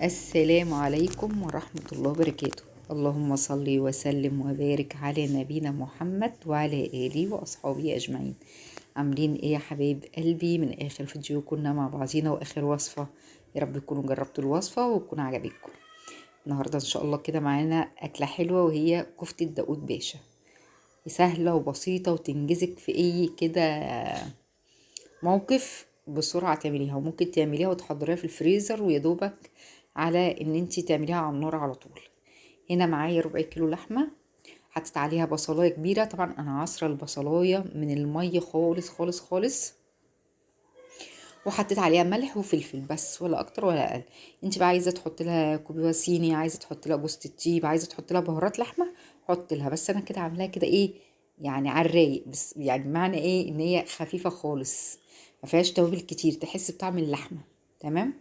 السلام عليكم ورحمة الله وبركاته. اللهم صل وسلم وبارك على نبينا محمد وعلى آله وأصحابه أجمعين. عاملين ايه يا حبايب قلبي؟ من آخر فيديو كنا مع بعضينا وآخر وصفة، يا رب تكونوا جربتوا الوصفة وتكون عجبتكم. النهاردة إن شاء الله كده معانا أكلة حلوة، وهي كفتة داوود باشا. سهلة وبسيطة وتنجزك في اي كده موقف بسرعة تعمليها، وممكن تعمليها وتحضريها في الفريزر ويدوبك على ان انتي تعمليها على النار على طول. هنا معايا ربع كيلو لحمة، حطيت عليها بصلاية كبيرة. طبعا انا عصرة البصلاية من المية خالص خالص خالص، وحطيت عليها ملح وفلفل بس، ولا اكتر ولا اقل. انت بقى عايزه تحط لها كوبيبه صيني، عايزه تحط لها جوز الطيب، عايزه تحط لها بهارات لحمه حط لها، بس انا كده عاملاها كده ايه يعني على الرايق، بس يعني معنى ايه ان هي خفيفة خالص، ما فيهاش توابل كتير، تحس بطعم اللحمة. تمام،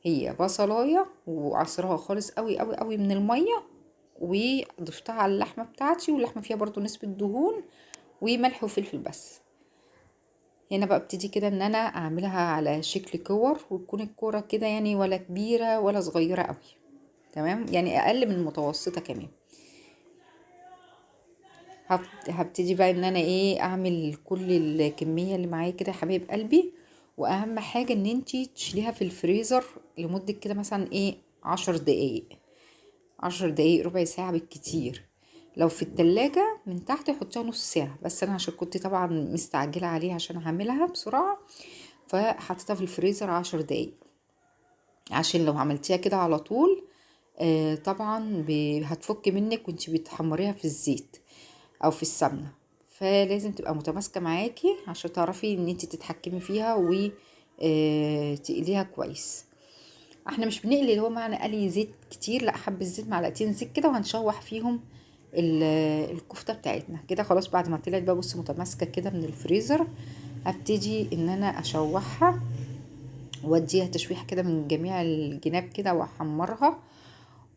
هي بصلايه وعصرها خالص قوي قوي قوي من المية، وضفتها على اللحمة بتاعتي، واللحمة فيها برضو نسبه دهون وملح وفلفل بس. هنا بقى ابتدي كده ان انا اعملها على شكل كور، وتكون الكورة كده يعني ولا كبيرة ولا صغيرة قوي، تمام، يعني اقل من المتوسطة كمان. هبتدي بقى ان انا ايه اعمل كل الكمية اللي معايا كده يا حبايب قلبي. واهم حاجة ان انتي تشيليها في الفريزر لمدة كده مثلا ايه 10 دقايق، 10 دقايق ربع ساعة بالكتير. لو في التلاجة من تحت حطيها نص ساعة، بس انا عشان كنت طبعا مستعجلة عليها عشان هعملها بسرعة فحطيتها في الفريزر 10 دقايق، عشان لو عملتيها كده على طول طبعا هتفك منك وانتي بتحمريها في الزيت او في السمنة، فلازم تبقى متماسكة معاكي عشان تعرفي ان انتي تتحكمي فيها و تقليها كويس. احنا مش بنقلي اللي هو معنى قلي زيت كتير، لا، حبة زيت، معلقتين زيت كده، وهنشوح فيهم الكفتة بتاعتنا كده. خلاص بعد ما طلعت بقى بصي متماسكة كده من الفريزر، هبتدي ان انا اشوحها واديها تشويحه كده من جميع الجناب كده واحمرها.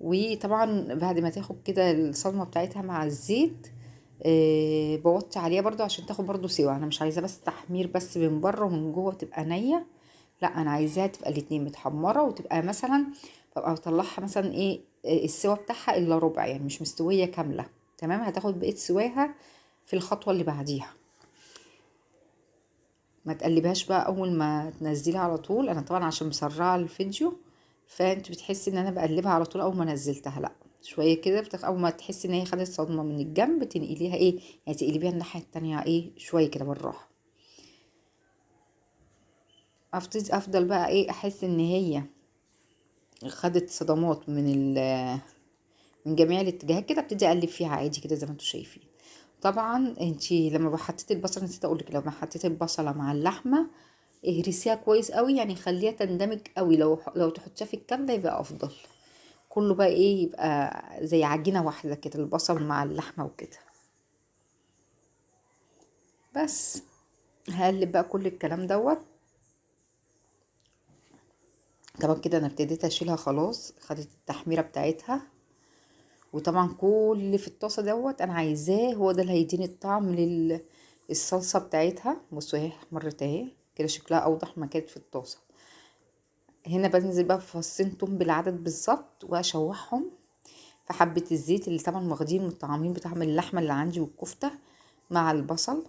وطبعا بعد ما تاخد كده الصدمة بتاعتها مع الزيت بوطي عليها برضو عشان تاخد برضو سوا. انا مش عايزه بس تحمير بس من بره ومن جوه تبقى نيه، لا انا عايزاها تبقى الاتنين متحمره، وتبقى مثلا ببقى بطلعها مثلا ايه السوا بتاعها الا ربع، يعني مش مستوية كاملة. تمام، هتاخد بقية سواها في الخطوة اللي بعديها. ما تقلبهاش بقى اول ما تنزليها على طول، انا طبعا عشان مسرعة الفيديو فانت بتحسي ان انا بقلبها على طول اول ما نزلتها، لا شوية كده اول ما تحسي ان هي خدت صدمة من الجنب تنقليها ايه يعني تقلبيها الناحية التانية ايه شوية كده بالراحة. افضل بقى ايه احس ان هي خدت صدمات من جميع الاتجاهات كده، ابتدي اقلب فيها عادي كده زي ما انتم شايفين. طبعا انتي لما حطيتي البصله، نسيت اقولك، لو ما حطيتي البصله مع اللحمة اهرسيها كويس قوي، يعني خليها تندمج قوي. لو تحطيها في الكبه يبقى افضل، كله بقى ايه يبقى زي عجينه واحدة كده، البصل مع اللحمة وكده. بس هقلب بقى كل الكلام دوت. طبعا كده انا ابتديت اشيلها خلاص، خدت التحميره بتاعتها. وطبعا كل اللي في الطاسه دوت انا عايزاه، هو ده اللي هيديني الطعم للصلصه بتاعتها. بصوا اهي احمرت اهي كده، شكلها اوضح ما كانت في الطاسه. هنا بنزل بقى بفصين توم بالعدد بالظبط واشوحهم في حبه الزيت اللي طبعا واخدين متطعمين بطعم اللحمة اللي عندي والكفته مع البصل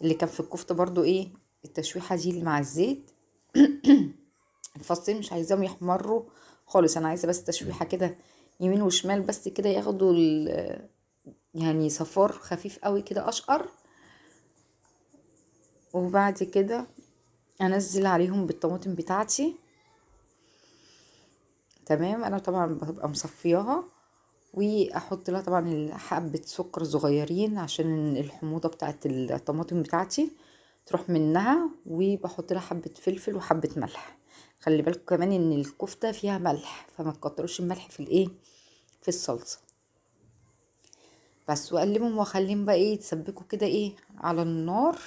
اللي كان في الكفتة برضو ايه التشويحه دي اللي مع الزيت. الفصين مش عايزاهم يحمروا خالص، انا عايزه بس تشويحه كده يمين وشمال بس كده، ياخدوا يعني صفار خفيف قوي كده اشقر. وبعد كده انزل عليهم بالطماطم بتاعتي. تمام، انا طبعا ببقى مصفياها، واحط لها طبعا حبه سكر صغيرين عشان الحموضة بتاعت الطماطم بتاعتي تروح منها، وبحط لها حبه فلفل وحبه ملح. خلي بالكم كمان ان الكفتة فيها ملح، فما تكتروش الملح في الايه في الصلصه بس. واقلبهم واخليهم بقى ايه يتسبكوا كده ايه على النار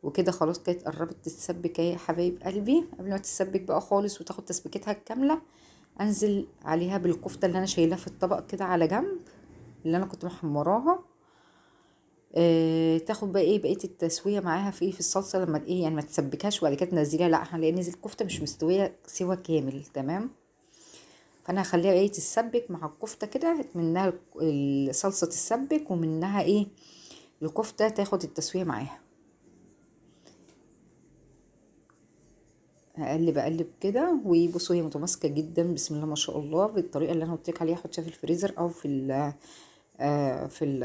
وكده. خلاص كانت قربت تتسبك اهي يا حبايب قلبي. قبل ما تتسبك بقى خالص وتاخد تسبيكتها الكاملة، انزل عليها بالكفته اللي انا شايلاها في الطبق كده على جنب، اللي انا كنت محمراها. تاخد بقى ايه بقية التسوية معاها في ايه في الصلصه، لما ايه يعني ما تسبكهاش وبعد كده تنزليها، لا، لان الكفتة مش مستوية سوا كامل، تمام. فانا هخليها ايه تتسبك مع الكفتة كده، منها الصلصه تتسبك ومنها ايه الكفتة تاخد التسوية معاها. هقلب اقلب كده، وبصوا هي متماسكة جدا بسم الله ما شاء الله. بالطريقة اللي انا قلت لك عليها، حطيها في الفريزر او في ال في ال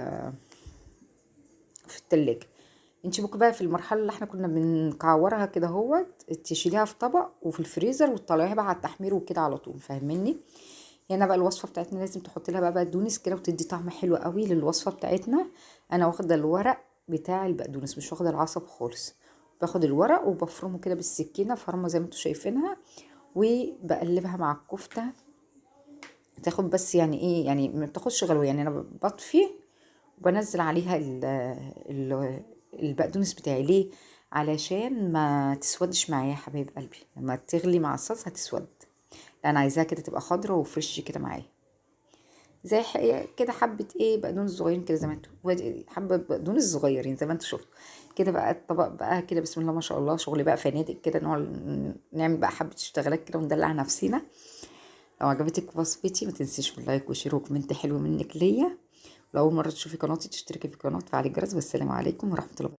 في التلاجة. انت ممكن بقى في المرحلة اللي احنا كنا بنكعورها كده اهوت تشيليها في طبق وفي الفريزر وتطلعيها بقى على التحمير وكده على طول، فاهميني؟ هنا بقى الوصفة بتاعتنا لازم تحط لها بقى بقدونس كده وتدي طعم حلو قوي للوصفه بتاعتنا. انا واخده الورق بتاع البقدونس، مش واخده العصب خالص. باخد الورق وبفرمه كده بالسكينة فرمه زي ما انتوا شايفينها، وبقلبها مع الكفتة. تاخد بس يعني ايه، يعني ما بتاخدش غلوه، يعني انا بطفي وبنزل عليها البقدونس بتاعي. ليه؟ علشان ما تسودش معايا يا حبايب قلبي، لما تغلي مع الصلصه هتسود. لا، انا عايزاها كده تبقى خضرة وفريش كده معايا، زي كده حبه ايه بقدونس صغيرين كده زي ما انتوا، حبه بقدونس صغيرين زي ما انتوا شفتوا كده. بقى الطبق بقى كده بسم الله ما شاء الله، شغل بقى فنادق كده، نقعد نعمل بقى حبه اشتغالات كده وندلع نفسينا. لو عجبتك وصفتي ما تنسيش بال like و share و comment حلو منك ليا. لو اول مرة تشوفي قناتي تشتركي في القناة وتفعلي الجرس. والسلام عليكم ورحمة الله.